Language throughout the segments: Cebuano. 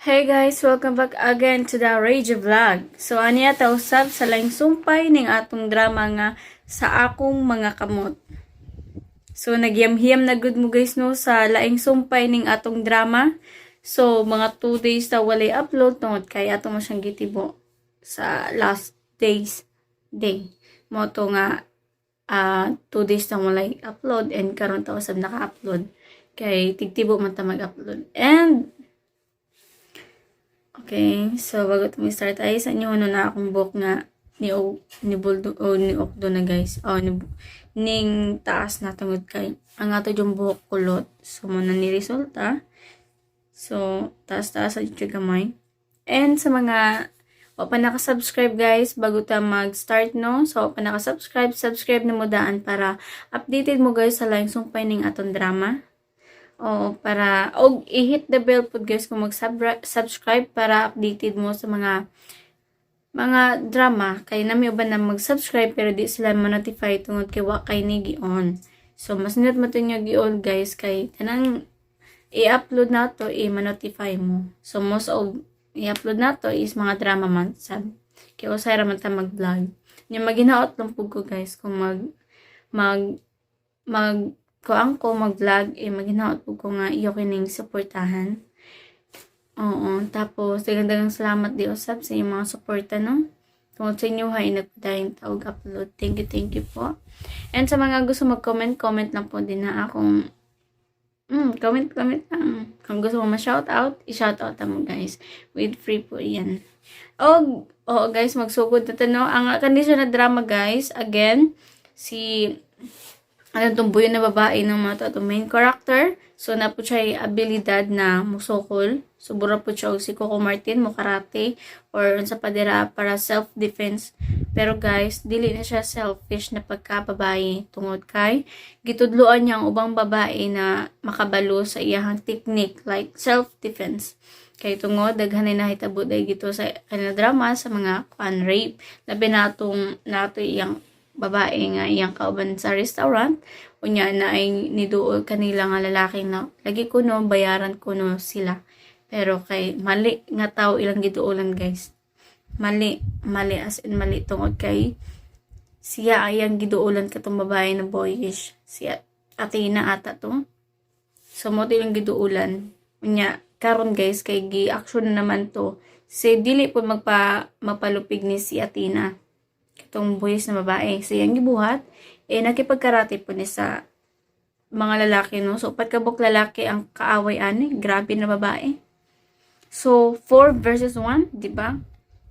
Hey guys, welcome back again to the Rage Vlog. So aniya ta usab sa laing sumpay ning atong drama nga Sa Akong Mga Kamot. So nagyamhiyam na gud mo, guys, no, sa laing sumpay ning atong drama. So mga 2 days ta walay upload tungod kay ato mo siyang gitibo sa last days day. Mao to nga 2 days na walay upload and karon ta usab naka-upload kay tigtibo man ta mag-upload. And okay, so bago ito start ay sa inyo na akong buhok nga ni o ni buldo o ni okdo na, guys. O ni ning taas na tungod kay ang ato yung buhok kulot. So mo na ni resulta. So taas taas sa dito gamay. And sa mga wa pa naka-subscribe, guys, bago ta mag-start, no. So wa pa naka-subscribe, subscribe na mo daan para updated mo, guys, sa laing sumpay ning atong drama. Oo, para, og i-hit the bell pod, guys, kung mag-subscribe para updated mo sa mga drama kay nami uban na mag-subscribe pero di sila ma-notify tungod kay wa kay ni gi-on. So mas nindot mo to nyo gi-on, guys, kay tanang i-upload na to i-notify mo. So most of i-upload na to is mga drama man sad. Kay usay ra man ta mag-vlog. Nya maginaot lang pud ko, guys, kung mag mag mag kuang ko mag-vlog eh maginaot pud ko nga iyo kining suportahan. Oo, tapos daghang salamat di usab sa inyong mga suporta, no. Tungod sa inyo hay nagpadayon ta og upload. Thank you po. And sa mga gusto mag-comment, comment lang po din na akong comment, comment lang. Kung gusto mo ma-shout out, i-shout out mo, guys. With free po yan. Og, oo guys, magsugod na to, no. Ang condition na drama, guys, again, si ano tong buyo na babae ng mga to, main character. So, na po siya abilidad na musukol. So, bura po siya og si Coco Martin, mo karate, or unsa pa dira para self-defense. Pero guys, dili na siya selfish na pagkababae tungod kay gitudloan niya ang ubang babae na makabalo sa iyahang technique like self-defense. Kay tungod daghan na nahitabo dahil gito sa kanila drama sa mga kuan rape. Labi na atong nato iyang babae nga iyang kauban sa restaurant, unya na ay niduol kanila nga lalaki na lagi kuno bayaran kuno sila, pero kay mali nga tao ilang giduolan, guys, mali, mali, as in mali, tungod kay siya ay ang giduolan katong babae na boyish, si Athena ata to. So mo to ilang giduolan. Unya karon, guys, kay gi-action na naman to si dili po magpa mapalupig ni si Athena katong boyish na babae. So, yung gibuhat, eh, nakipagkarate po ni sa mga lalaki, no? So, upat ka buok lalaki ang kaaway ani. Grabe na babae. So, 4 versus 1, di ba?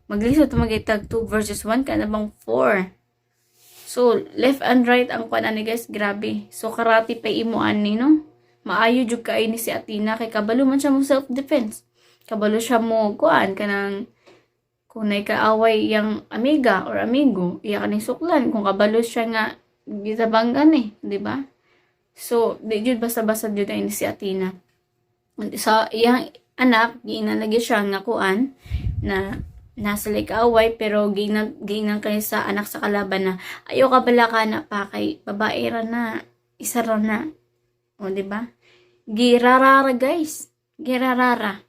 Maglisod ito magitag 2 versus 1, kana bang 4? So, left and right ang kuan ani, guys, grabe. So, karate pa imo ani, no? Maayo jud kay ni si Athena kay kabalo man siya mo self-defense. Kabalo siya mo kuan kanang kung nay kaaway iyang amiga or amigo, iya kaning suklan kung kabalo siya nga gitabanggan eh, di ba? So, di jud basta-basta jud ay ni si Athena. Sa iyang anak, giinan lagi siya nga kuan na nasa like kaaway, pero giinan giinan kay sa anak sa kalaban na ayo ka bala ka na pa kay babae ra na, isa ra na. O, di ba? Girarara, guys. Girarara.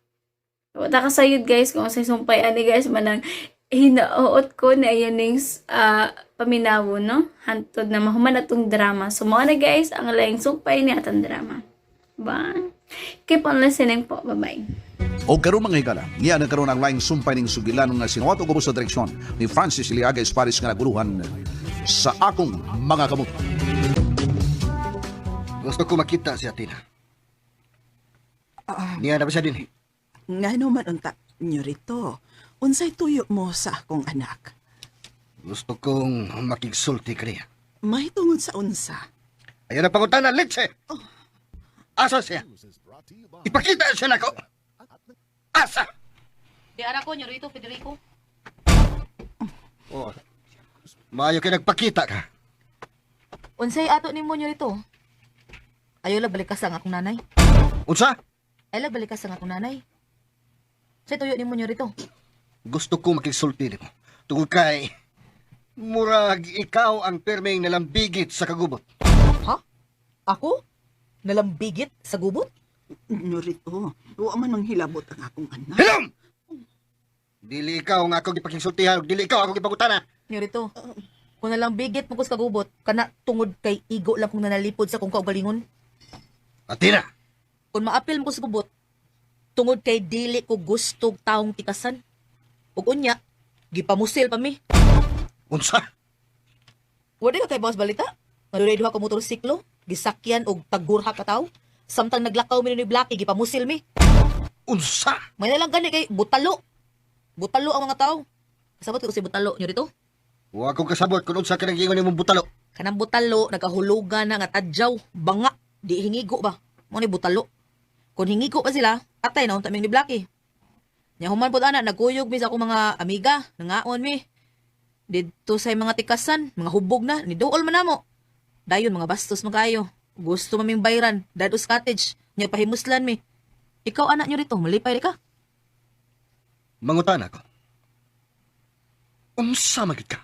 Wala ka sayod, guys, kung sa sumpay ani, guys, manang hinaot ko na ayan ning paminawo, no? Hantod na mahuman atong drama. So, mao na, guys, ang laing sumpay ni atong drama. Bye! Keep on listening po. Bye-bye. O karon, mga higala, niya na karon ang laing sumpay ning sugilan nga sinuwat og sa direksyon ni Francis Iliaga Esparis nga naguluhan Sa Akong Mga Kamot. Gusto ko makita si Athena. Niya na ba siya din? Ngano man unta, nyorito? Unsay tuyo mo sa akong anak? Gusto kong makigsulti kaniya. Mahitungod sa unsa? Ayaw na pangutana, Litse! Asa siya? Ipakita siya nako! Asa? Di ara ko, nyorito Federico. Oh, maayo kay nagpakita ka. Unsay ato nimo, nyorito? Ayaw lang balikas ang akong nanay. Unsa? Ayaw lang balikas ang akong nanay. Say tuyo nimo, nyorito? Gusto ko makigsulti nimo. Tungod kay murag ikaw ang perming nalambigit sa kagubot. Ha? Ako? Nalambigit sa gubot? Nyorito, wa man manghilabot ang akong anak. Hilom! Dili ikaw ang akong gipakigsultihan, dili ikaw akong gipangutana. Nyorito, kung nalang bigit mo kus kagubot, kana tungod kay igo lang kung nanalipod sa kong kaugalingon. Atina, Kung maapil mo kus gubot, tungod kay dili ko gusto taong tikasan. Ug unya, gipamusil pa mi. unsa? Wala ka kay boss balita? Madunay duha ka motorsiklo, gisakyan og tagurha ka tawo. Samtang naglakaw mi ni Blackie, gipamusil mi. Unsa? May nalang gani kay butalo. Butalo ang mga tao. Kasabot ko si butalo nyo dito. Wa ko kasabot kung unsa ka nang nimong butalo. Kanang butalo, nagahulugan na nga tadyaw, banga, di hingigo ba. Mo ni butalo. Kung hingigo pa sila, patay na unta ni Blackie. Nya human pud ana nagkuyog mi sa akong mga amiga, nangaon mi. Didto sa mga tikasan, mga hubog na, ni duol man namo. Dayon mga bastos man kaayo. Gusto maming bayran, dados cottage, nya pahimuslan mi. Ikaw anak nyo rito, malipay ri ka. Mangutana ko. Unsa man gyud ka?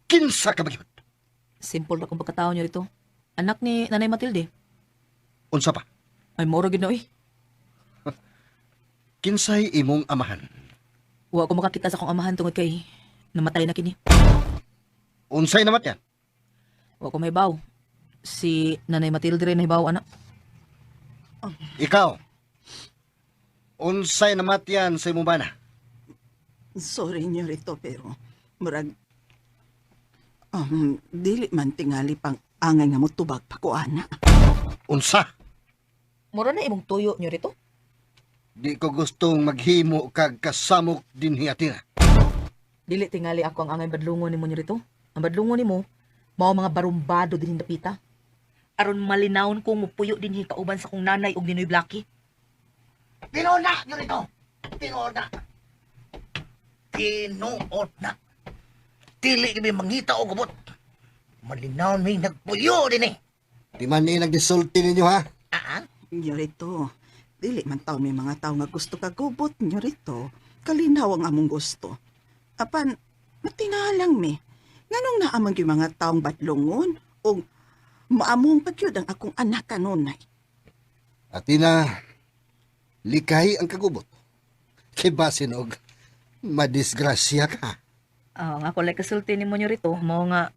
Kinsa ka ba gyud? Simple ra kung pagkatao nyo rito. Anak ni Nanay Matilde. Unsa pa? Ay, moro gid na oy. Kinsay imong amahan? Wa ko makakita sa akong amahan tungod kay namatay na kini. Unsay namatyan? Wa ko mahibaw. Si Nanay Matilde rin nahibaw, anak. Ikaw. Unsay namatyan sa imong bana? Sorry, Nyorito, pero murag dili man tingali pang angay nga motubag pa ko ana. Unsa? Moro na imong tuyo nyo rito. Di ko gustong maghimo kag kasamok dinhi Atina. Dili tingali ako ang angay badlungon nimo nyo rito. Ang badlungon nimo mao mga barumbado dinhi dapita. Aron malinawon kong mupuyo dinhi kauban sa kong nanay og Ninoy Blackie. Tinuod na, Nyorito. Tinuod na. Tinuod na. Dili kami mangita o gubot. Malinaw may nagpuyo din eh. Di man ni nagdisulti ninyo ha. Ah, Nyorito, dili man taon may mga tao nga gusto kagubot, Nyorito. Kalinaw ang among gusto. Apan, matinalang mi. Nganong naamang yung mga taong badlongon o maamong pagyud ang akong anak kanunay. Atina, likay ang kagubot. Kay basin og madisgrasya ka. Ah, ang ako like kasulti nimo nyo rito, mao nga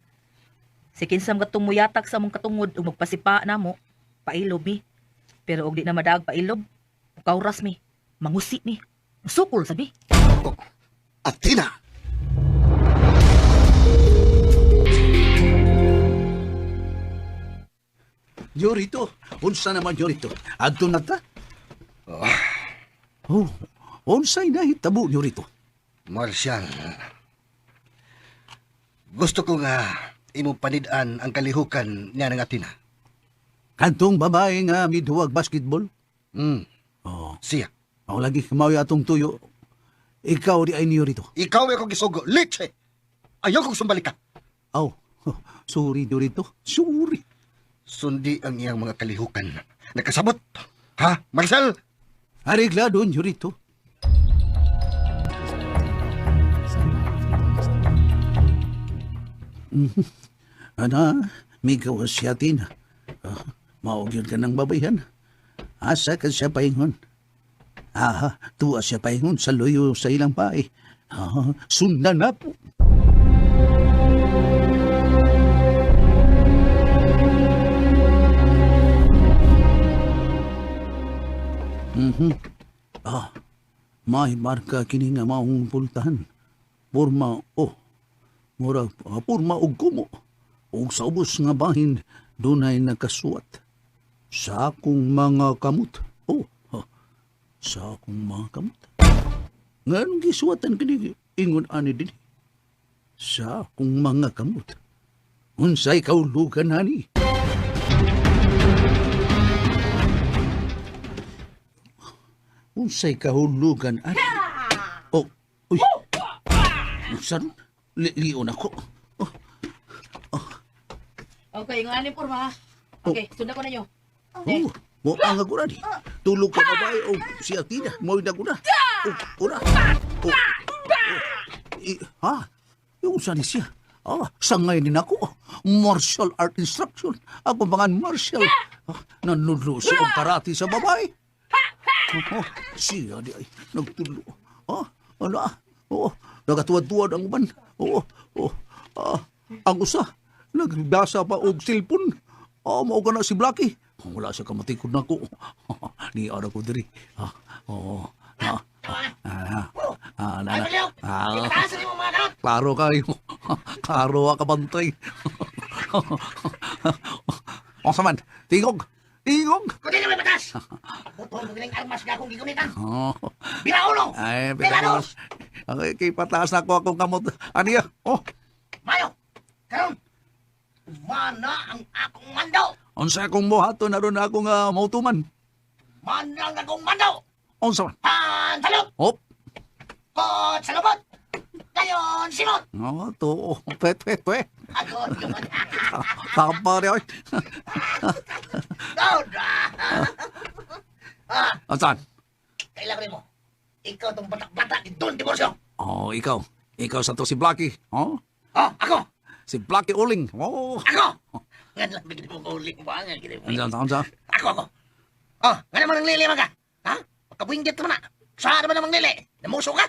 si kinsam katong muyatak sa among katungod ug magpasipa namo, pailob mi. Pero og di na madaag pailob, mukawras mi, mangusi mi, musukol sabi. Oh, Atina! Yorito, unsa naman Yorito? Adto na ta? Oh, unsay nahitabo Yorito? Marcial, gusto ko nga imong panid-an ang kalihukan niya ng Atina. Kantong babae nga miduwag basketball? Oh, Siya. ako lagi kamawi atong tuyo. Ikaw di ay ni Yorito. Ikaw ay akong gisugo. Leche! Ayaw kong sumbalik ka. Aw, sorry Yorito, sorry. Sundi ang iyang mga kalihukan. Nakasabot! Ha, Marcel? Areglado Yorito. Ana, migawas siya tina. Ah, maugyon ka ng babayhan. Asa ka siya paingon. Aha, tuwa siya paingon sa luyo sa ilang pae. Ah, sundan na po. Ah, may marka kini nga maong pultahan. Porma oh, mura ah, porma og kumo. Og sa ubos nga bahin dunay nakasuwat. Sa akong mga kamot. Oh, ha, sa akong mga kamot. Nganong gisuwatan kini ingon ani dinhi? Sa akong mga kamot. Unsay kaulugan ani? Unsay kahulugan ani? Oh, uy. Unsa ron? Lion ako. Oh, Okay, ingon ani porma. Okay, sundan ko ninyo. oh, mo ang ako ni. Tulog ka babae o si Atina, mo'y naguna. Oh, ura. Oh, oh. I, ha? Yung usa ni siya. Ah, sangay din ako. Martial art instruction. Ako mga martial. Ah, nanudlo siya og karate sa babae. Oh, siya di ay nagtulo. Ah, ano ah? Oo, nagatuwad-tuwad ang uban. Oo, oh, ah, ang usa, nagbasa pa og cellphone. Ah, mao ka na si Blackie. Wala siya kamatikod nako. Ni ara ko diri. Ah, oo. Ah, ah, ah, ah, na, Ay, na. Balyo! Ah, Ipataas mo mga karot! klaro kayo. Klaro ka kabantay. Unsa man? Tingog. Tingog. Kundi na may batas! Putol mo gining armas nga akong gigunitan! Oh. Biraulo! Ay, Pelados! pelados. Okay, kay pataas na ako akong kamot. Ano yan? Oh, Mayo! Karon! Mana ang akong mando! unsa akong buhaton aron na akong mautuman. Mana ang akong mando! Unsa man? Pantalot! Hop. Kot sa lubot! Gayon, simot! Oh, to. Pet, pet, pet. Agod, gud! Tama rin. Oy. Down! Ah, Unsa? kailangan rin mo. Ikaw tong batak-batak ni Don Tiburcio. Oh, ikaw. Ikaw sa to si Blackie. Oh, Oh, ako! si Blackie Uling. Oh. Ako! Nga lang, bigyan mo ko uling ba? Nga, gini mo. Unsa, unsa, unsa? Ako, ako! Oh, nga naman ang lili ka? Ha? Pagkabuinggit ka man na. Saan naman ang lili? Namuso ka?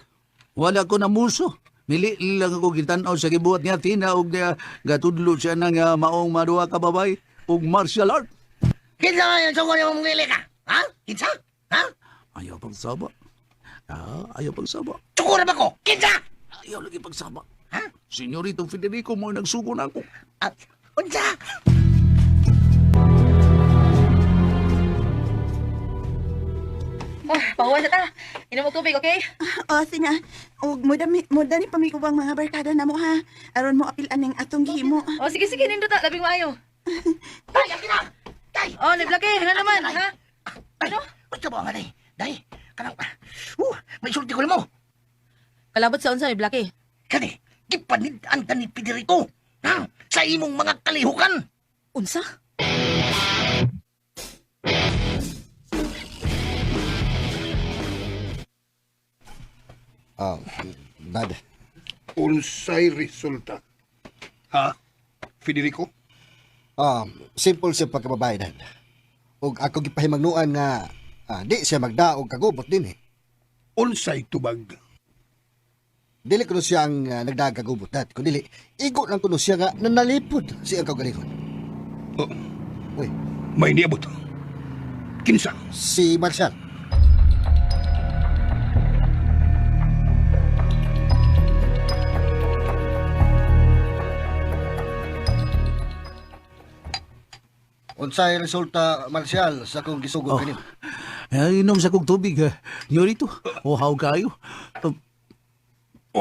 Wala ko namuso. Mili lang ako gitan-aw sa gibuhat niya Tina og niya gatudlo siya ng maong maduha ka babay og martial art. Kinsa nga yung sugo niyo mong lili ka? Ha? Kinsa? Ha? Ayaw pagsaba. Ah, ayaw pagsaba. Sugura ba ko? Kinsa? Ayaw lagi pagsaba. Ha? Senyorito Federico mo nagsugo na ako. Ah, unsa? Oh, pahuwan na ta. Inom og tubig, okay? O, sige. Ug mo dani pamigubang mga barkada na mo ha. Aron mo apil aning atong gihimo. Oh, sige sige, nindot ta, labing maayo. Tay, ang gina! Tay! Oh, ni Blackie, ano naman, ha? Tay! Unsa ba nga day? Day, kanang may sulti ko nimo. Kalabot sa unsa ni Blackie. Kani, gipanid-an ka ni Federico. Ha? Sa imong mga kalihukan. Unsa? Ah, Dad. Unsay resulta? Ha? Federico? Ah, simple siya pagkababae, Dad. Ug ako gipahimangnuan nga di siya magdaog kagubot din eh. Unsay tubag? Dili kuno siya ang nagdaag kagubot, Dad. Kun dili, igo lang kuno siya nga nanalipod sa iyang kaugalingon. Oh, Uy, may niabot. Kinsa? si Marcial. Unsay resulta, Marcial, sa akong gisugod Oh. kanimo? Ay, inom sa kong tubig. Senyorito, uhaw kayo. Oh,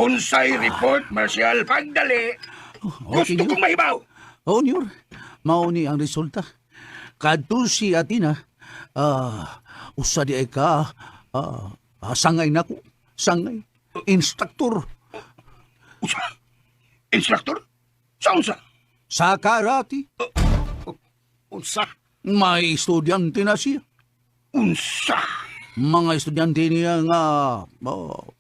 Unsay report, Marcial? Pagdali! okay, Gusto kong mahibaw! Oh, Nyor. Mao ni ang resulta. Kadto si Atina, usa di ay ka, sangay nako. Sangay. Instructor Usa? Instructor? Sa unsa? sa karate. Unsa? May estudyante na siya. Unsa? Mga estudyante niya nga oh,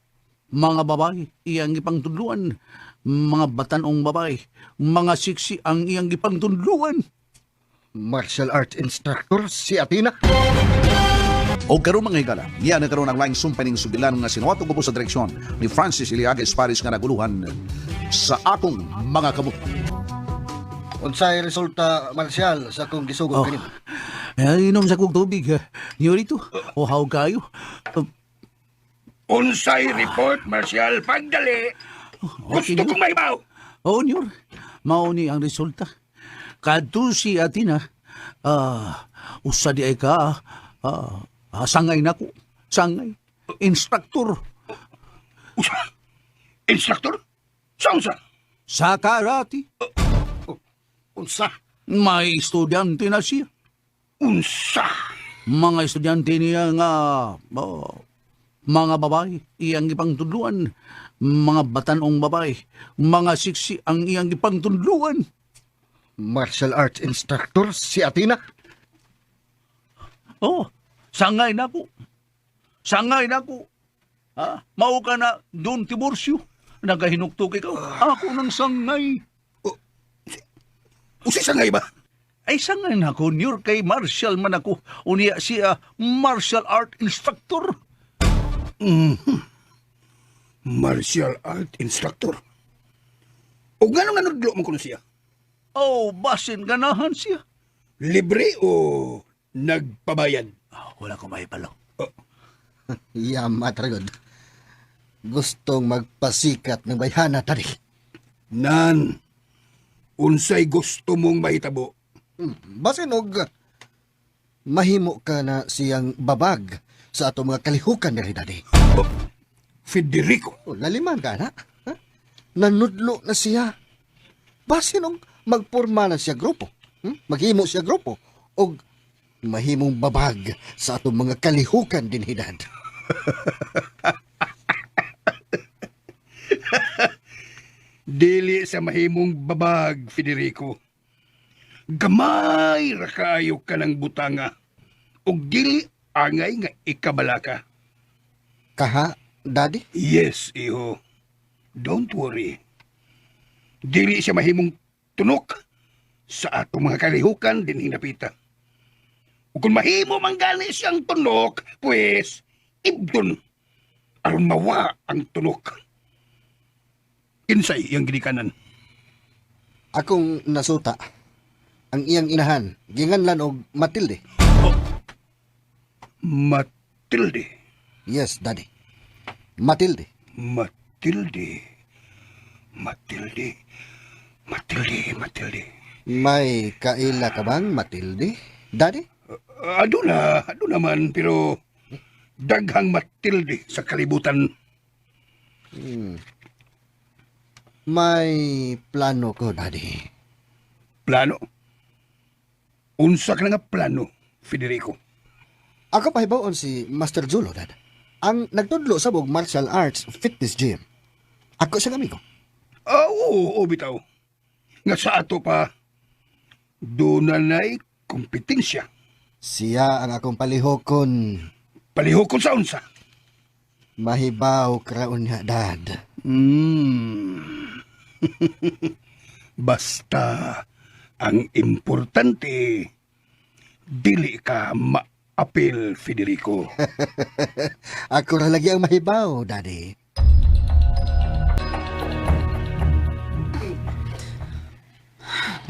mga babae iyang gipangtudluan, mga batanong babae, mga siksi ang iyang gipangtudluan. Martial art instructor si Athena? O karon mga higala, niya na karon ang laing sumpaning sugilan nga sinuwato ko po sa direksyon ni Francis Iliaga Esparis nga naguluhan sa akong mga kamot. Unsay resulta, Marcial, sa akong gisugod Oh. kanimo? Ay, inom sa kong tubig. Nyorito, uhaw kayo. Unsay report, Marcial? Pagdali! Okay, Gusto Nyor. kong mahibaw! Oo, Nyor. Mao ni ang resulta. Kadto si Atina, usa di ay ka, sangay nako. Sangay. Instructor Usa? Instructor? Sa unsa? sa karate. Unsa? May estudyante na siya. Unsa? Mga estudyante niya nga oh, mga babae iyang gipangtudluan, mga batanong babae, mga siksi ang iyang gipangtudluan. Martial art instructor si Athena? Oh, sangay nako. Sangay nako. Ha? Mao ka na Don Tiburcio. Nagahinuktok ikaw. Ako ng sangay. Usi sa nga iba? Ay sa nga nako, Nyor, kay Marshall man ako. Unya siya martial art instructor. Martial art instructor. O ngano nga nudlo man kuno siya? Oh, basin ganahan siya. Libre o nagpabayad? Ah, wala ko mahibalo. Yamat ragod. Gustong magpasikat ng bayhana tadi. Nan, unsay gusto mong mahitabo? Basin og mahimo ka na siyang babag sa ato mga kalihukan diri daddy. Federico. O, laliman ka na. Ha? Nanudlo na siya. Basin og magporma na siya grupo. Maghimo siya grupo. Og mahimong babag sa atong mga kalihukan din hidad. Dili sa mahimong babag, Federico. Gamay ra kaayo ka ng butanga. Ug dili angay nga ikabalaka. Kaha, daddy? Yes, iho. Don't worry. Dili siya mahimong tunok sa atong mga kalihukan din hinapita. Ug kung mahimo man gani siyang tunok, pues, ibdon aron mawa ang tunok. Kinsay iyang ginikanan. Akong nasuta, ang iyang inahan, ginganlan og Matilde. Matilde. Yes, daddy. Matilde. Matilde. Matilde. Matilde, Matilde. May kaila ka bang Matilde? Daddy? Ado na, ado naman, pero daghang Matilde sa kalibutan. May plano ko, daddy. Plano? Unsa ka na nga plano, Federico? Ako pahibaon si Master Julo, dad. Ang nagtudlo sa bug martial arts fitness gym. Ako siyang amigo. Ah, oo, oo, bitaw. Nga sa ato pa, doon na na'y kompetensya. Siya ang akong palihokon. Palihokon sa unsa. Mahibaw kraon niya, dad. Basta, ang importante, dili ka maapil, Federico. Ako ra lagi ang mahibaw, daddy.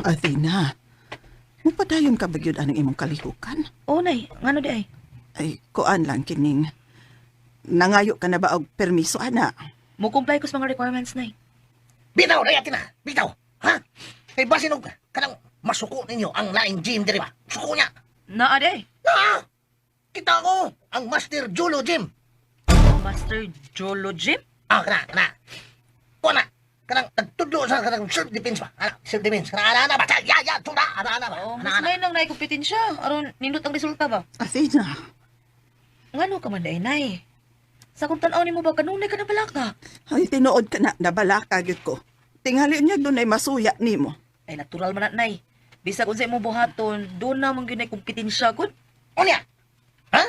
Athena, mupadayon ka ba gyud anang imong kalihukan? Oh, nay, ngano di ay? Ay, kuan lang kining. Nangayo ka na ba og permiso, ana? Mo comply ko sa mga requirements, nay. Bitaw, dai atin na. Bitaw. Ha? Kay basin og kanang masuko ninyo ang laing gym diri ba? Suko niya. Naa di ay. Na! Kita ko ang Master Julo Gym. Master Jolo Jim? Ah, kana, kana. Kuha na. Kanang nagtudlo sa kanang self defense ba? Ana, self defense. Kana ana ana ba? Ya, ya, tuna, ana ana ba? Oh, Ana mas ana. may nang naikompetensya. Aron nindot ang resulta ba? Athena, Ngano ka man di ay, nay? Sa kung tan-aw nimo ba kanunay ka na balaka? ay tinuod ka na, nabalaka gyud ko. Tingali niya dunay masuya nimo. Ay natural man na, nay. Bisag unsay mo buhaton, doon na man gyud nay kompetensya gud. Unya. Ha?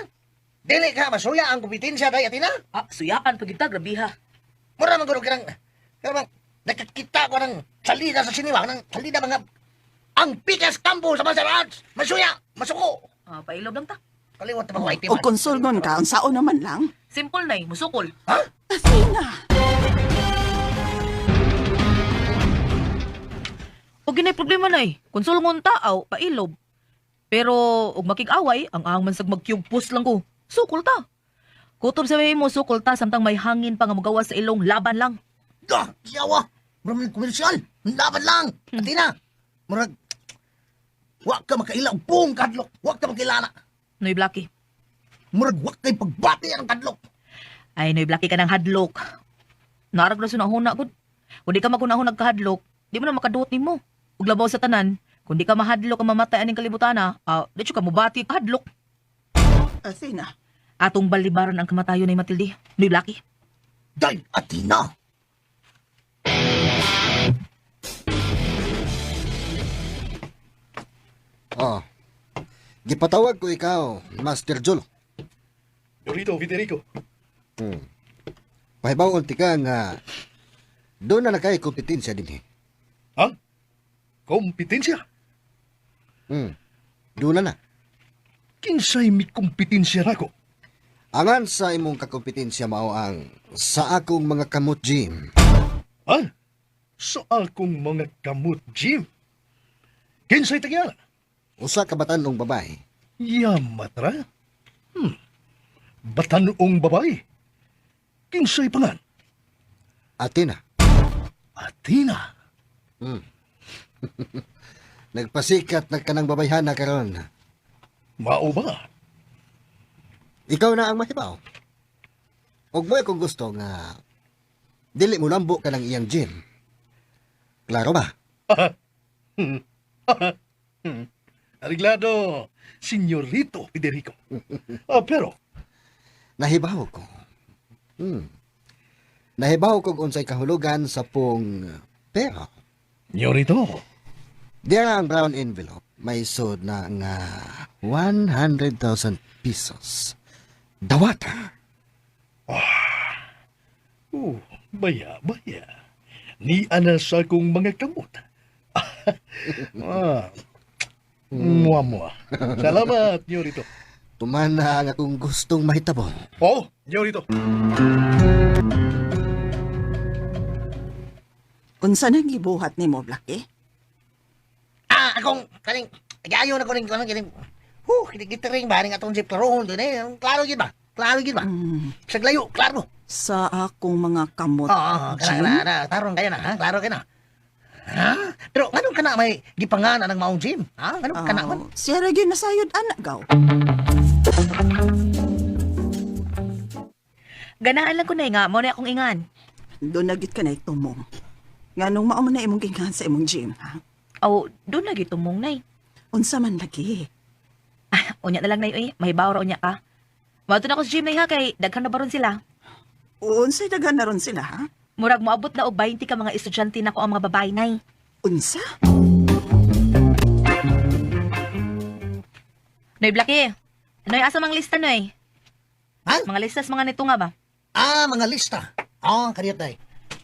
Dili ka masuya ang kompetensya dai atin na. Ah, suyaan pag gyud ta, grabiha. Mura man guro kanang kanang nakakita ko ng salida sa siniwang ng salida mga ang pikas kampo sa martial arts. Masuya, masuko. Ah, pailob lang ta. Kaliwat na mga O konsulgon ka, unsaon naman lang. Simple nay, musukol. Ha? Athena, Og ginay problema nay. Konsulngon ta aw pailob. Pero og makig-away, ang ang man sag magkyugpos lang ko. Sukol ta. Kutob sa mo sukol ta samtang may hangin pa nga mogawas sa ilong laban lang. Dah, yawa. Mura man komersyal. Laban lang. Atina. Murag wa ka makaila og buong kadlok. Wa ka makilana. Noy Blackie. Murag wa kay pagbati ang kadlok. Ay Noy Blackie ka ng hadlok. Narag na sunahuna gud. Kung di ka makunahon nagkahadlok, di mo na makaduot nimo. Ug labaw sa tanan, kung di ka mahadlok ang mamatay aning kalibutana, ah, di ka mobati kahadlok. Athena, Atong balibaran ang kamatayon ni Matilde. Noy Blackie. Day, Atina. Oh. Gipatawag ko ikaw, Master Julo. Dorito, Federico. Pahibaw ti ka nga doon na nakay kompetensya din eh. Ha? Kompetensya? Duna na. Kinsay mi kompetensya nako? Angan sa imong kakompetensya mao ang sa akong mga kamot, Jim. Ha? Sa akong mga kamot, Jim. Kinsay tagyara? Usa ka batanong babae. Yamatra? Batanong babae. Kinsay pangan? Atina. Athena. Nagpasikat na kanang babayhana karon. Mao ba? Ikaw na ang mahibaw. Og mo kung gusto nga dili mo lambo ka ng iyang gym. Klaro ba? Ariglado, Senyorito Federico. Pero, Nahibaw ko. Nahibaw ko unsay kahulugan sa pong pero. Senyorito, Diya ang brown envelope may sud na nga 100,000 pesos. Dawata. oh, baya, baya. Ni ana sa akong mga kamot. ah, mua, mua. Salamat, Nyorito. Tumana ang akong gustong mahitabo. Oh, Nyorito. Unsa nang gibuhat nimo, Blackie? Ah, akong kaning gayo na ko ning kanang kining. Huh, gitaring ba ning atong jeep klarohon din eh. Klaro gid ba? Klaro gid ba? Sa layo, klaro. Sa akong mga kamot, Oo, kana Jim? na, na, tarong kayo na, ha? Klaro kayo na. Ha? Pero nganong kana may gipangana ng maong gym? Ha? Nganong kana man? Ah, siya ra gyud nasayod anak gaw. Ganahan lang ko na nga, mao na akong ingan. Doon na gyud ka na itumong. Nganong mao man na imong gingan sa imong gym, ha? Aw, doon lagi tumong nay. Unsa man lagi? Ah, unya na lang nay, uy, mahibaw ra unya ka. Moadto na ko sa gym nay ha kay daghan na baron sila. Unsay daghan na ron sila, ha? Murag moabot na og 20 ka mga estudyante nako ang mga babae nay. Unsa? Noy Blackie. Noy asa mang lista noy? Ha? Mga listas mga nito nga ba? Ah, mga lista. Oh, kaniyot day.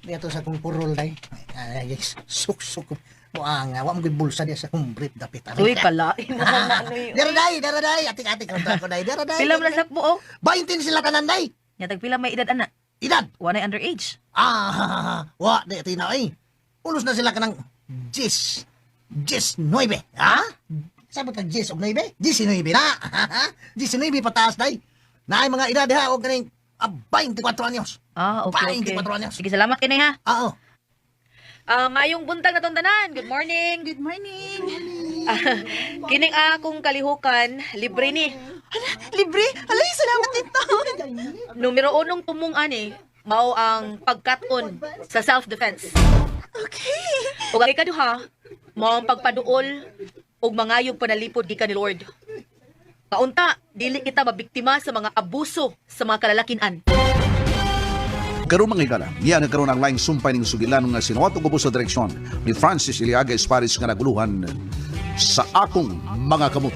Dito sa akong purol day. Ay, yes. Suksok. Muang, wa mo gyud bulsa diya sa akong brief dapit. Uy, kalain mo na noy. Dara day, dara day. Atik-atik ang ko day. Dara day. Pila man lang sakbo oh. 20 sila tanan day. Nya tag pila may edad ana. Edad. Wa nay underage. Ah, wa di tina ay. Ulos na sila kanang 10. 19. Ha? Sabot ka 10 og 9? 19 na. 19 pataas day. Naay mga edad ha og kaning 24 anyos. Ah, okay, okay. 24 anyos. Sige, salamat kay ha. Oo. Ah, mayong buntag na tong tanan. Good morning. Good morning. Kining akong kalihukan, libre ni. Hala, libre. Alay, salamat nito. Numero unong tumong ani, mao ang pagkaton sa self-defense. Okay. Ug ang ikaduha, mao ang pagpaduol ug mangayog panalipod gikan ni Lord. Kaunta, dili kita mabiktima sa mga abuso sa mga kalalakinan. Karon mga higala, niya na karon ang laing sumpay ning sugilan nga sinuwat og sa direksyon ni Francis Iliaga Esparis nga naguluhan sa akong mga kamot.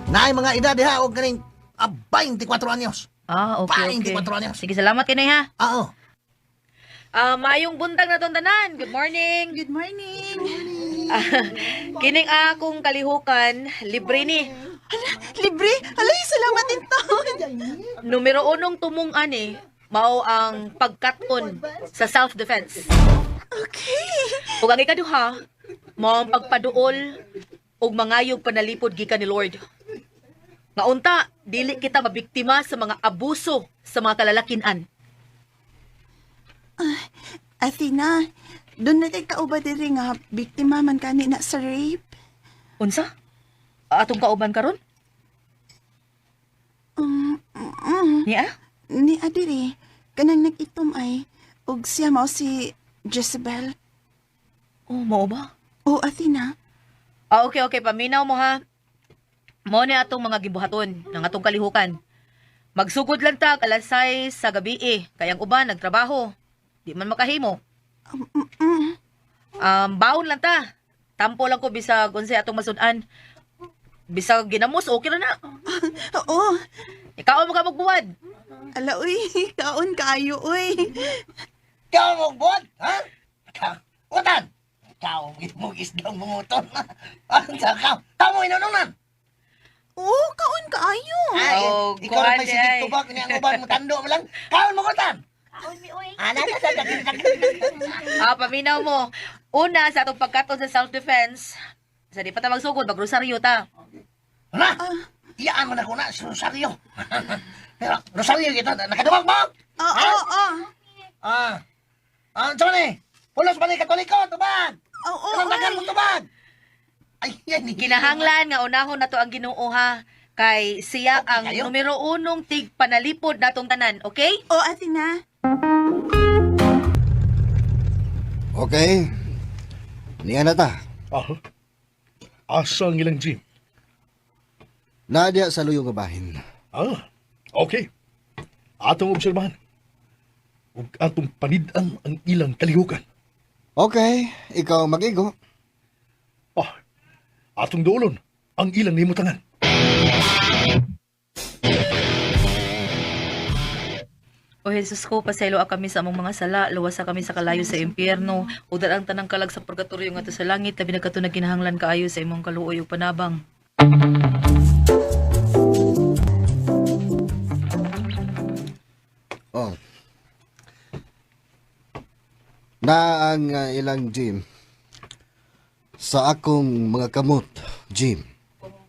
Naay mga edad ha og kaning 24 anyos. Ah, okay, okay. 24 anyos. Sige, salamat kay ha. Oo. Ah, mayong buntag na tong tanan. Good morning. Good morning. Kining akong kalihukan, libre ni. Hala, libre. Alay, salamat nito. Numero unong tumong ani, mao ang pagkaton sa self-defense. Okay. Ug ang ikaduha, mao ang pagpaduol ug mangayog panalipod gikan ni Lord. Nga unta, dili kita mabiktima sa mga abuso sa mga kalalakinan. Athena, doon na kay kauba diri nga biktima man kani na sa rape. Unsa? Atong kauban karon? Niya? Ni adiri, kanang nag-itom ay og siya mao si Jezebel. Oh, mao ba? O Athena, Ah, okay, okay. Paminaw mo ha. Mao ni atong mga gibuhaton ng atong kalihukan. Magsugod lang ta alas 6 sa gabi eh. Kay ang uban nagtrabaho. Di man makahimo. Baon lang ta. Tampo lang ko bisag unsay atong masud-an. Bisag ginamos okay ra na. oo. Ikaw mo ka magbuwad. Ala uy, kaon kaayo uy. Ikaw mo buwan, ha? Ka. Utan. Kao, mo isdang bunguton. Ang sa kao. Kamo inununan. Oo, kaon kaayo. Ay, Oh, ikaw rin kuan may di sigit ay. tubag niya ang uban mo tando mo lang. Kaon mo kutan. Kaon mi oy. Ana na sa Ah, paminaw mo. Una, sa atong pagkaton sa self-defense, sa di pa ta magsugod, magrosaryo ta. Na. Iyaan mo na ko na sa Rosario. Pero Rosario kita nakadumag mo. Oo, oo, oo. Ah. Ah, unsa man eh? Pulos man ni Katoliko, tubag. Oo, Kanang dagan oy. mo tubag. Ay, yan. Kinahanglan nga unahon nato ang Ginoo ha kay siya Okay ang kayo. numero unong tig panalipod natong tanan, okay? Oo, Athena. Okay. Niya na ta. Ah, asa ang ilang gym? Nadia sa luyo nga bahin. Ah, okay. Atong obserbahan. Ug atong panid-an ang ilang kalihukan. Okay, ikaw mag-igo. Ah, atong duolon ang ilang nimutangan. O Jesus ko, pasaylo kami sa among mga sala, luwasa kami sa kalayo sa impyerno, ug ang tanang kalag sa purgatorio ngadto sa langit, labi na kato nagkinahanglan kaayo sa imong kaluoy ug panabang. Oh. Na ang ilang gym. Sa akong mga kamot, gym.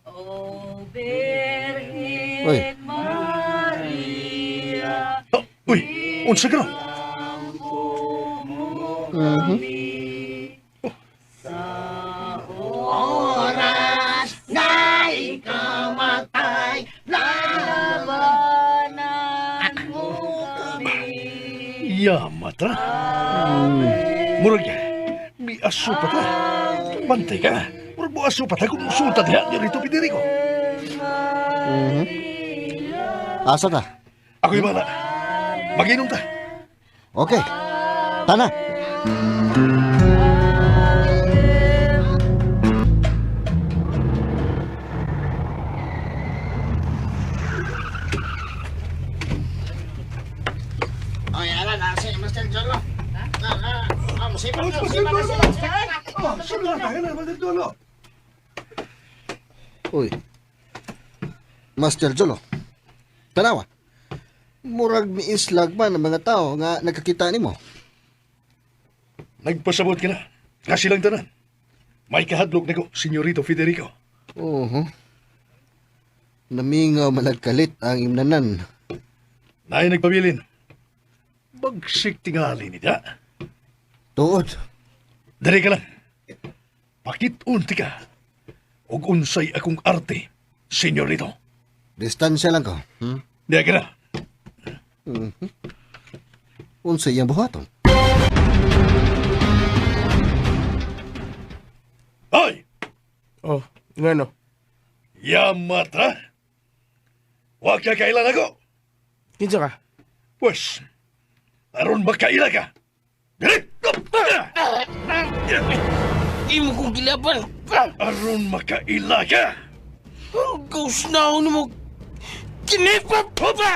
O Birhen Uy. Maria, Ah, uy, unsa ka na? Oras na ikamatay labanan mo kami. Yamata. Murag, mi aso pa ta. Bantay ka. Murag mo aso pa ta kung musulta diha niya rito Federico. Asa ta? Ako'y bala. Maginom ta. Okay. Tana. Ay, ala na si Master Jolo. Na, na. Ah, musibat na, musibat na sila. Oh, sino na tayo na, Master Jolo? Uy. Master Jolo. Tanawa. Murag miislag man ang mga tao nga nakakita nimo. Nagpasabot ka na. Nga silang tanan. May kahadlok na ko, Senyorito Federico. Oho. Namingaw malagkalit ang imnanan. Naay nagpabilin. Bagsik tingali ni da. Tuod. Dali ka lang. Pakit-unti ka. Og unsay akong arte, Senyorito. Distansya lang ko. Hmm? Diya ka na. Unsa iyang buhaton? Ay! Oh, ngano? Yamata! Wa ka kailan ako. Kinsa ka? Pues, aron makaila ka. Dali! Imo kong gilaban. Aron makaila ka. Ghost na ako nimo. Kinipa pa ba?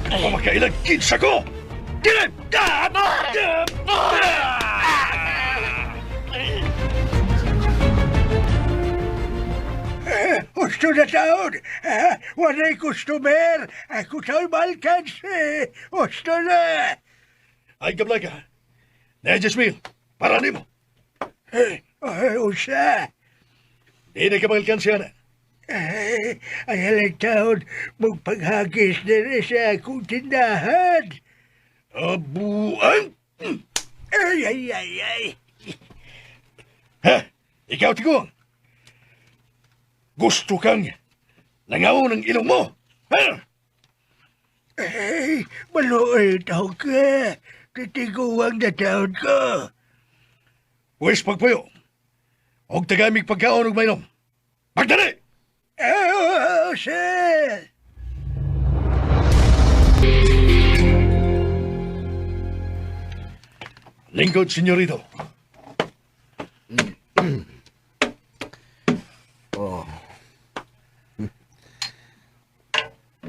Wa makaila kinsa ko. Dili! Gusto na taon. Walay customer. Ako taon malkansi. Gusto na. Ay, kabla ka. Na, Jasmine, para nimo. Eh, ay, usa. Di na ka magalkansiya na. Ay, ay alang taon, magpaghagis na rin sa akong tindahan. Abuan! Ay, ay, ay, ay. Ha? Ikaw, Tigong. Gusto kang langaw ng ilong mo. Ha? Ay, maluoy taon ka. Titiguang na taon ko. Pwes pagpayo. Og tagamig pagkaon og mainom. Pagdali! Ay, oh, sir. Lingkod, senyorito.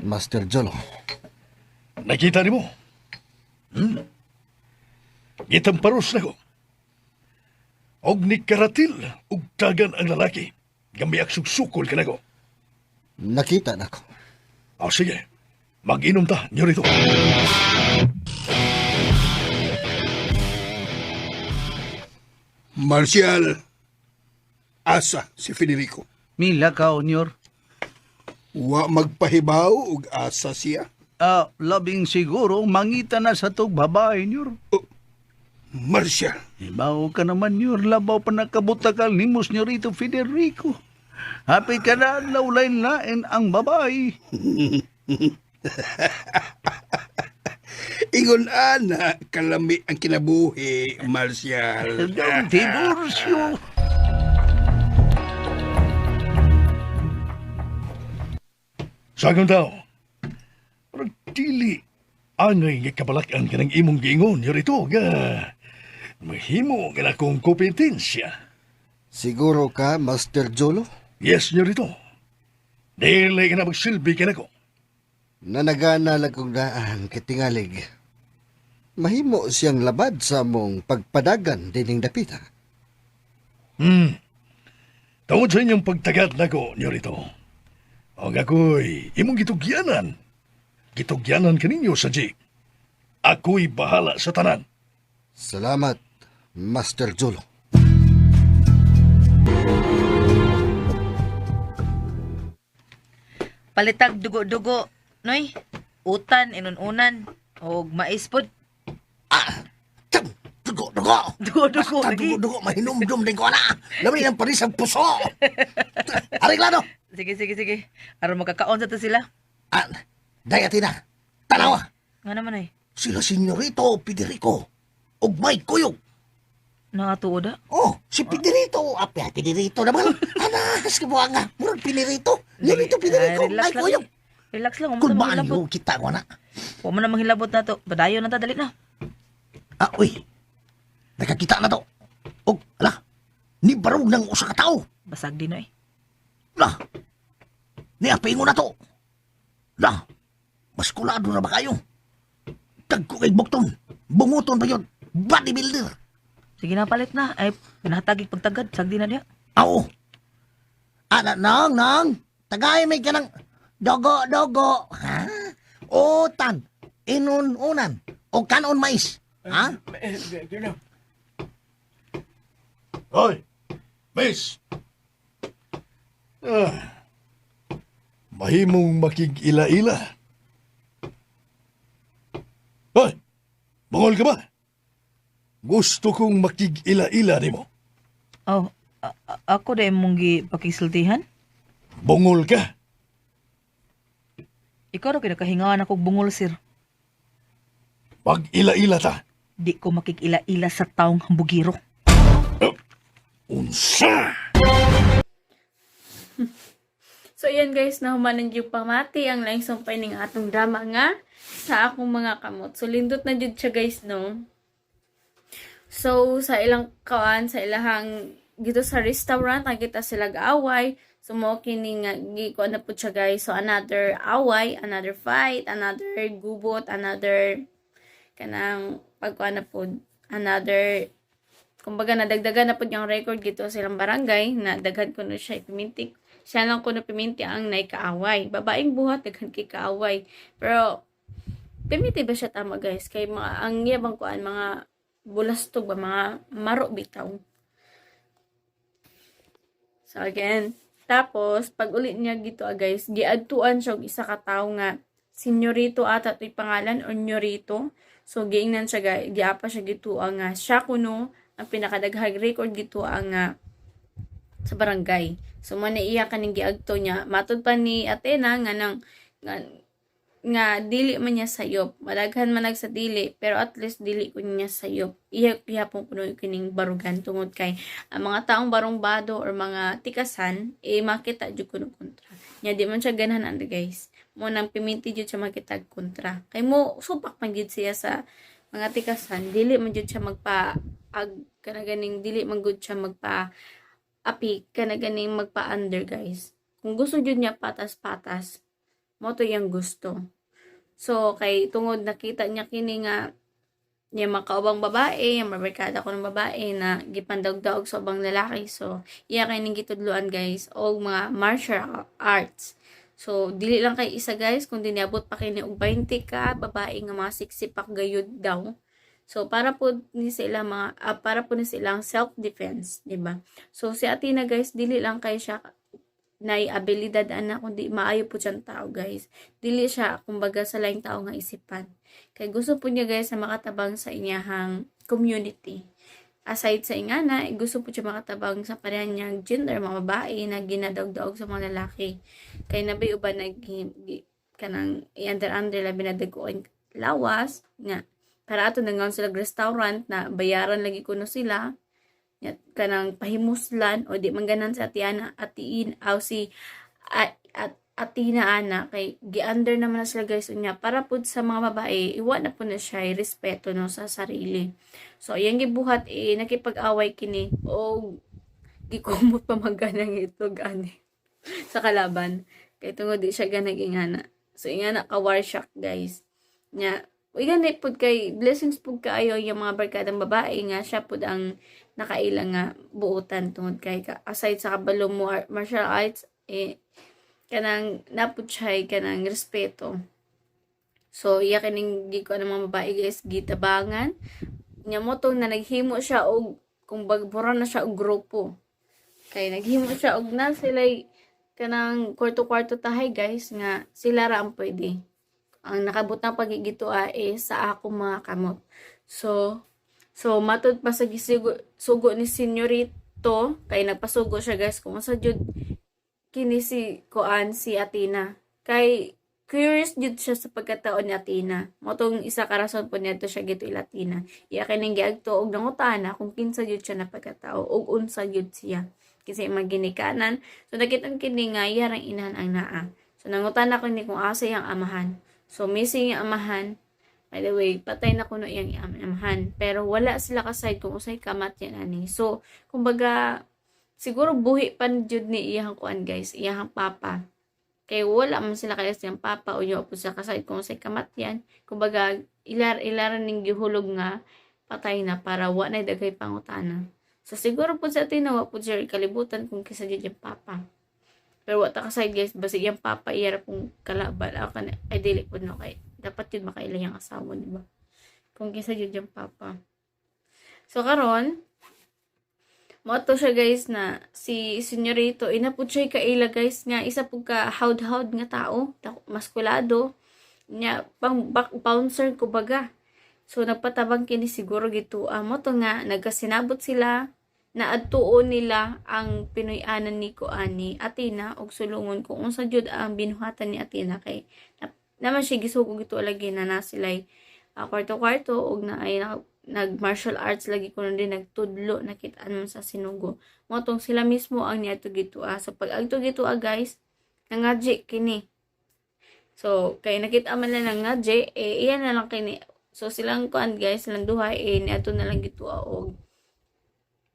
Master Jolo. Nakita nimo? Hmm? Gitamparos nako. Og ni karatil og tagan ang lalaki. Gamiak sugsukol kanako. Nakita nako. O sige, mag-inom ta, nyorito. Marcial, asa si Federico. Mila ka, Onyor. Wa magpahibaw og asa siya. Ah, labing siguro, mangita na sa tog babae, Nyor. Marcial, Ibaw ka naman, Nyor. Labaw pa nakabutakal ni mo, Senyorito Federico. Happy ka na, lain ang babae. ingon ana kalami ang kinabuhi, Marcial. Ang diborsyo. Sa akong tao, murag dili angay nga kabalakan kanang imong giingon nyorito nga mahimo nga akong kompetensya. Siguro ka, Master Jolo? Yes, nyorito. Dili ka na magsilbi ka nako. Nanagana lang kong daan kitingalig. Mahimo siyang labad sa mong pagpadagan dining dapita. Tungod sa inyong pagtagad nako, nyorito. Og ako'y imong gitugyanan. Gitugyanan kaninyo sa jeep. Ako'y bahala sa tanan. Salamat, Master Jolo. Palitag dugo-dugo, noy. Utan, inununan, og mais pod. Ah, Tam, dugo, dugo. Dugo-dugo, Basta lagi. dugo, dugo, mahinumdum din ko ana. Labi ng paris ang puso. Areglado. Sige, sige, sige. Aron makakaon sa to sila. Ah, day Athena, tanawa. Nga naman ay. Sila Senyorito Federico. Ug may kuyog. Nakatuod ah. Oh, si Federico. Ape, Federico naman. Anas, kabuha nga. Murag Federico. Nyorito Federico. Ay, relax May lang. kuyog. Relax lang, Kung huwag mo ba na manghilabot. kita ko na. Huwag mo na manghilabot na to. Padayon na ta, dali na. Ah, uy. Nakakita na to. Og, ala. Ni barog ng usa ka tawo. Basag din na eh. La. Niapingo na to. La. Maskulado na ba kayo? Tagko kay bukton. Bunguton pa yun. Bodybuilder. Sige na, palit na. Ay, pinahatagig pagtagad. Sagdi na niya. Aw. Ana, nang, nang. Tagay may kanang dogo, dogo. Ha? Utan. Inun-unan. O kanon mais. Ha? Hoy, miss! Ah, mahimong makig-ila-ila. Hoy, bungol ka ba? Gusto kong makig-ila-ila nimo. Oh, ako na imong gipakisultihan. Bungol ka. Ikaw raw kinakahingaan ako bungol, sir. Mag-ila-ila ta. Di ko makikila-ila sa taong hambugiro. Unsa! So, ayan guys, nahumanan yung pamati ang laing sumpay ning atong drama nga sa akong mga kamot. So, lindot na jud siya guys, no? So, sa ilang kawaan, sa ilahang dito sa restaurant, nakita sila gaaway. So, mo kini nga gikuan na po siya guys. So, another away, another fight, another gubot, another kanang pagkuan na po, another kumbaga nadagdagan na po niyang record gito sa ilang barangay na daghan kuno siya ipimintik. Siya lang kuno piminti ang naikaaway. Babaeng buhat daghan kay kaaway. Pero piminti ba siya tama guys? Kay mga ang yabang kuan mga bulastog ba mga maro bitaw. So again, tapos pag uli niya gito ah, guys, giadtuan siya og isa ka tawo nga senyorito ata to'y pangalan or nyorito. So giingnan siya guys, giapa siya gituan nga siya kuno ang pinakadaghag record gituan nga sa barangay. So mo na iya kaning giagto niya. Matod pa ni Athena nga nang nga, nga dili man niya sayop. Madaghan man nag sa dili pero at least dili ko niya sayop. Iya gihapon kuno kining barugan tungod kay ang mga taong barong-bado or mga tikasan eh makita jud kuno kontra. Nya di man siya ganahan ando guys. Mo nang piminti jud siya makita kontra. Kay mo supak man jud siya sa mga tikasan, dili man jud siya magpa ag kana ganing dili man gud siya magpa api kana ganing magpa-under guys. Kung gusto jud niya patas-patas, mo to iyang gusto. So kay tungod nakita niya kini nga niya makaubang babae, yung mabarkada ko ng babae na gipandagdaog sa ubang lalaki. So, iya kay ning gitudloan, guys, og mga martial arts. So, dili lang kay isa, guys, kundi niabot pa kini og 20 ka babae nga mga siksipak gayud daw. So, para po ni silang self-defense, di ba? So, si Athena, guys, dili lang kay siya nay abilidad ana kundi maayo po siyang tao, guys. Dili siya kumbaga sa laing tao nga isipan. Kay gusto po niya, guys, na makatabang sa inyahang community. Aside sa ingana, gusto po siya makatabang sa pareha niyang gender, mga babae na ginadaog-daog sa mga lalaki. Kay nabay uban nag kanang i-under-under, labi na dagko lawas nga para ato nangaon sila restaurant na bayaran lagi kuno sila nya kanang pahimuslan o di man ganan sa Atiana atiin aw si at Atina ana kay gi-under naman na sila, guys. Unya para pud sa mga babae, iwa na po na siya respeto, no, sa sarili. So iyang gibuhat eh nakipag-away kini o gikumot pa man ganang itlog ani sa kalaban kay tungod di siya ganag ingana. So ingana ka war shock, guys. Nya uy, gani pud kay blessings pud kaayo yung mga barkadang babae nga siya pud ang nakaila nga buotan tungod kay aside sa kabalo mo martial arts eh kanang napud siya kanang respeto. So iya kining gi ko ng mga babae, guys, gitabangan nya mo tong na naghimo siya og kung bagbura na siya og grupo kay naghimo siya og na sila kanang kwarto-kwarto tahay, guys, nga sila ra ang pwede ang nakabutang pagigitoa eh sa akong mga kamot. So matud pa sa gisugo sugo ni Senyorito kay nagpasugo siya, guys, kung sa jud kini si kuan si Athena kay curious jud siya sa pagkatao ni Athena. Mo tong isa ka rason po niadto siya gito ila Athena. Iya kining giagto og nangutana kung kinsa jud siya na pagkatao ug unsa jud siya kasi maginikanan. So nakita kini nga iya rang inahan ang naa. So nangutana kini kung asa iyang amahan. So missing yung amahan. By the way, patay na kuno iyang amahan. Pero wala sila kaside kung usay kamat yan ani. So, kumbaga, siguro buhi pa jud ni iyang kuan, guys, iyang papa. Kay wala man sila kaya siyang papa o yung po sila kaside kung usay kamat yan. Kumbaga, ilaran ning gihulog nga patay na para wa na daghay pangutana. So siguro po sa atin wa po siya kalibutan kung kisa jud yung papa. Pero wa ta kaside, guys, basi iyang papa iya ra pong kalaban. Ako kan ay dili po, no, kay dapat yun makaila yung asawa, di ba? Kung kisa jud yung papa. So karon mo to siya, guys, na si Senyorito ina pud siya kaila, guys, nga isa pud ka hawd-hawd nga tao, maskulado nya pang back bouncer kumbaga. So nagpatabang kini siguro gitu mo to nga nagkasinabot sila na adtuon nila ang Pinoy-anan ni kuan ni Athena og sulungon kung unsa jud ang binuhatan ni Athena kay na, naman siya gisugo gito lagi na na sila'y kwarto-kwarto og na ay nag martial arts lagi kuno din nagtudlo, nakitaan man sa sinugo mo tong sila mismo ang niadto gito. So pag agto gito, guys, nangadji kini. So kay nakita man lang nangadji eh iya na lang kini. So silang kuan, guys, silang duha eh niadto na lang gito og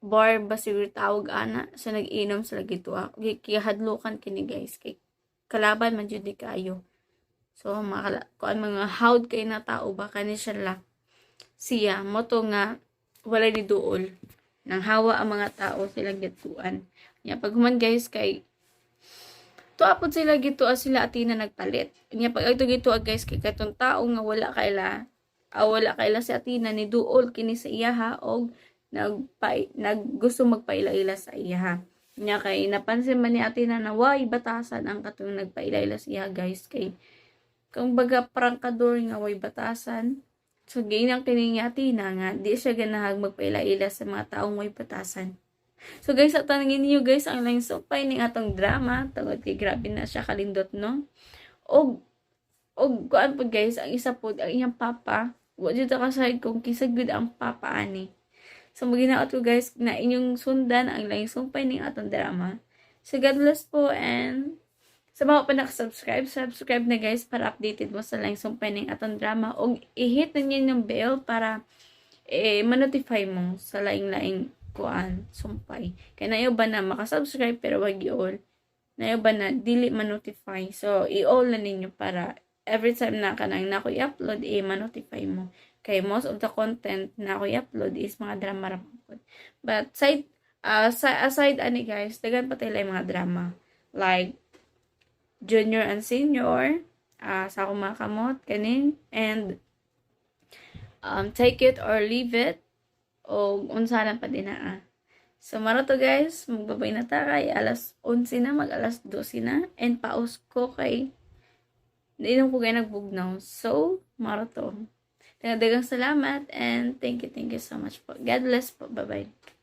bar ba siguro tawag ana. So nag-inom sila gito. Gihadlukan kini, guys, kay kalaban man jud ni kaayo. So mga kuan, mga hawd kay na tao ba kani siya la siya mo to nga walay ni duol nang hawa ang mga tao silang gituan nya. Pag human, guys, kay tuwa pod sila gitu sila Atina nagpalit nya. Pag adto gitu, guys, kay katong tao nga wala kaila si Atina ni duol kini sa iyaha og nag gusto magpaila-ila sa iyaha nya kay napansin man ni Atina na way batasan ang katong nagpaila-ila sa iya, guys, kay kung baga prangkador nga way batasan. So giinang kini ni Atina nga di siya ganahag magpaila-ila sa mga taong way batasan. So guys, at tanungin niyo, guys, ang laing supay ning atong drama tungod kay grabe na siya kalindot, no? Og kuan pod, guys, ang isa pod ang iyang papa, wa jud ta kasayod kung kinsa gud ang papa ani. So maginaot ko, guys, na inyong sundan ang laing sumpay ning atong drama. So God bless po and sa mga pa nakasubscribe, subscribe na, guys, para updated mo sa laing sumpay ning atong drama og i-hit na niyo yung bell para eh ma-notify mo sa laing-laing kuan sumpay. Kay nayo ba na makasubscribe pero wag i-all. Nayo ba na dili ma-notify. So i-all na ninyo para every time na kanang na ako i-upload, eh, ma-notify mo. Kay most of the content na ako i-upload is mga drama ra pud. But aside ani guys, daghan pa tayo mga drama. Like junior and senior, sa akong mga kamot, kanin, and take it or leave it, o unsa lang pa din na ah. So, mao ra to guys, magbabay na ta kay alas 11 na, mag alas 12 na, and paos ko kay nainom ko kay nagbugnaw. So, mao ra to. Daghang salamat and thank you so much po. God bless po. Bye-bye.